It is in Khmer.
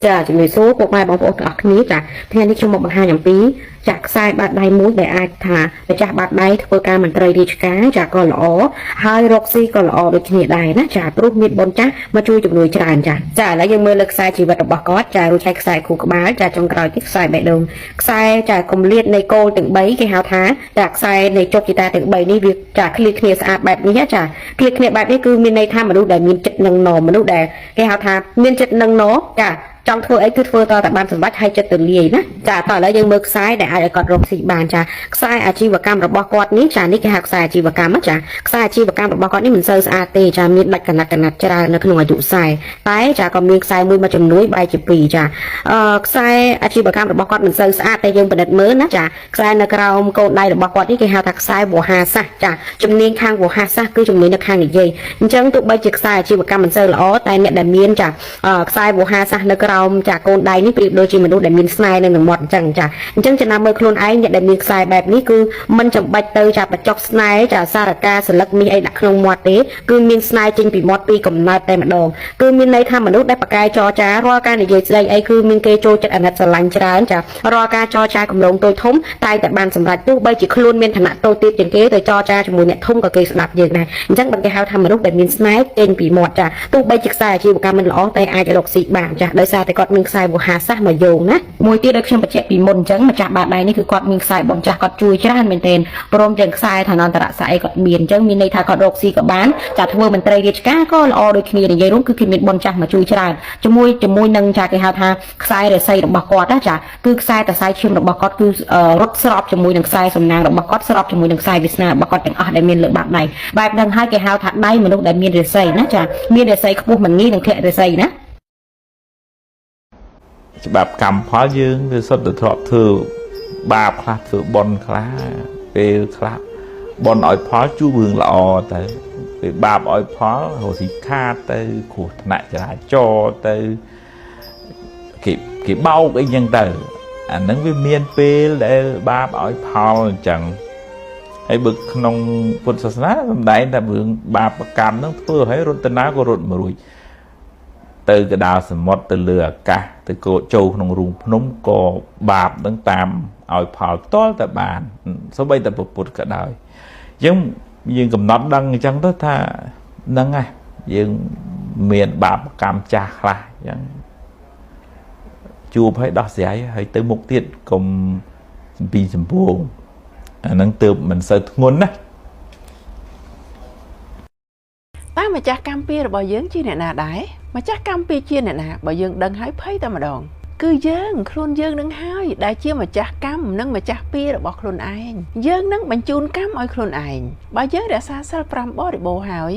ចាជំរាបសួរពុកម៉ែបងប្អូនទាំងអស់គ្នាចាថ្ងៃនេះខ្ញុំមកបង្ហាញអំពីចាក់ខ្សែបាតដៃមួយដែលអាចថាម្ចាស់បាតដៃធ្វើការមន្ត្រីរាជការចាក៏ល្អហើយរកស៊ីក៏ល្អដូចគ្នាដែរណាចាព្រោះមានបុណ្យចាស់មកជួយជំនួយច្រើនចាចាឥឡូវយើងមើលលើខ្សែជីវិតរបស់គាត់ចារួចហើយខ្សែខួរក្បាលចាចុងក្រោយទៀតខ្សែបេះដូងខ្សែចាគម្លាតនៃគោលទាំង3គេហៅថាចាខ្សែនៃជោគជតាទាំង3នេះវាចាឃ្លាគ្នាស្អាតបែបនេះចាឃ្លាគ្នាបែបនេះគឺមានន័យថាមនុស្សដែលមានចិត្តនឹងណមនុស្សដែលគេហៅថាមានចិត្តនឹងណចាចង់ធ្វើអីគឺធ្វើតតែបានសម្រេចហើយចិត្តទៅលាយណាចាតោះឥឡូវយើងមើលខ្សែដែលអាចឲ្យគាត់រកស៊ីបានចាខ្សែអាជីវកម្មរបស់គាត់នេះចានេះគេហៅខ្សែអាជីវកម្មចាខ្សែអាជីវកម្មរបស់គាត់នេះមិនសូវស្អាតទេចាមានដាច់កណាត់កណាត់ច្រើននៅក្នុងអាយុខ្សែតែចាក៏មានខ្សែមួយមកជំនួយបែរជាពីរចាអឺខ្សែអាជីវកម្មរបស់គាត់មិនសូវស្អាតតែយើងពិនិត្យមើលណាចាខ្សែនៅក្រោមកូនដៃរបស់គាត់នេះគេហៅថាខ្សែវោហាសាសចាជំនាញខាងវោហាសាសគឺជំនាញនៅខាងនិយាយអញ្ចឹងទោះបីជាខ្សែអាជីវកម្មមិនសូវល្អតែអ្នកដែលមានចាខ្សែវោហាសាសនៅក្រោមចាកូនដៃនេះប្រៀបដូចជាមនុស្សដែលមានស្នេហ៍នៅនឹងមាត់អញ្ចឹងចាអញ្ចឹងចំណាំមើលខ្លួនឯងអ្នកដែលមានខ្សែបែបនេះគឺមិនចាំបាច់ទៅចាបញ្ចុកស្នេហ៍ចាសារកាសន្លឹកមាសអីដាក់ក្នុងមាត់ទេគឺមានស្នេហ៍ចេញពីមាត់ពីកំណើតតែម្ដងគឺមានន័យថាមនុស្សដែលប្រកែចរចារាល់ការនិយាយស្ដីអីគឺមានគេចូលចិត្តអាណិតស្រឡាញ់ច្រើនចារាល់ការចរចាកម្រងតូចធំតែតែបានសម្រេចទោះបីជាខ្លួនមានឋានៈតូចទាបជាងគេទៅចរចាជាមួយអ្នកធំក៏គេស្ដាប់យើងដែរអញ្ចឹងបើគេហៅថាមនុស្សដែលមានស្នេហ៍ចេញពីមាត់ចាទោះបីជាខ្សែអាជីវកម្មមិនល្អតែអាចរកស៊ីបានចាដោយសារតែគាត់មានខ្សែវោហាសាសមកយោងណាមួយទៀតដូចខ្ញុំបញ្ជាក់ពីមុនអញ្ចឹងម្ចាស់បាតដៃនេះគឺគាត់មានខ្សែបងចាស់គាត់ជួយច្រើនមែនទែនព្រមទាំងខ្សែឋានន្តរស័ក្តិអីគាត់មានអញ្ចឹងមានន័យថាគាត់រកស៊ីក៏បានចាធ្វើមន្ត្រីរាជការក៏ល្អដូចគ្នានិយាយរួមគឺគេមានបុណ្យចាស់មកជួយច្រើនជាមួយជាមួយនឹងចាគេហៅថាខ្សែរស័យរបស់គាត់ណាចាគឺខ្សែតសៃឈាមរបស់គាត់គឺរត់ស្របជាមួយនឹងខ្សែសំណាងរបស់គាត់ស្របជាមួយនឹងខ្សែវាសនារបស់គាត់ទាំងអស់ដែលមានលើបាតដៃបែបហ្នឹងហើយគេហៅថាដៃមនុស្សដែលមានរស័យណាចាមានរស័យខ្ពស់មិនងាយនឹងធ្លាក់រស័យណាច្បាប់កម្មផលយើងវាសុទ្ធតែធ្លាប់ធ្វើបាបខ្លះធ្វើបុណ្យខ្លះពេលខ្លះបុណ្យឲ្យផលជួបរឿងល្អទៅពេលបាបឲ្យផលរកស៊ីខាតទៅគ្រោះថ្នាក់ចរាចរណ៍ទៅគេបោកអីចឹងទៅអាហ្នឹងវាមានពេលដែលបាបឲ្យផលអញ្ចឹងហើយបើក្នុងពុទ្ធសាសនាសំដែងថារឿងបាបកម្មហ្នឹងធ្វើឲ្យរត់ទៅណាក៏រត់មិនរួចទៅកដាលសមុទ្រទៅលើអាកាសទៅកោចូលក្នុងរូងភ្នំក៏បាបនឹងតាមឲ្យផលតល់តែបានសូម្បីតែពុទ្ធក៏ដោយអញ្ចឹងយើងកំណត់ដឹងអញ្ចឹងទៅថាហ្នឹងហើយយើងមានបាបកម្មចាស់ខ្លះអញ្ចឹងជួបឲ្យដោះស្រាយហើយទៅមុខទៀតកុំសំពីសំពួងអាហ្នឹងទើបមិនសូវធ្ងន់ណាតើម្ចាស់កម្មពៀរបស់យើងជាអ្នកណាដែរម្ចាស់កម្មពៀជាអ្នកណាបើយើងដឹងហើយភ័យតែម្ដងគឺយើងខ្លួនយើងនឹងហើយដែលជាម្ចាស់កម្មនិងម្ចាស់ពៀរបស់ខ្លួនឯងយើងនឹងបញ្ជូនកម្មឲ្យខ្លួនឯងបើយើងរក្សាសិល5បរិបូរណ៍ហើយ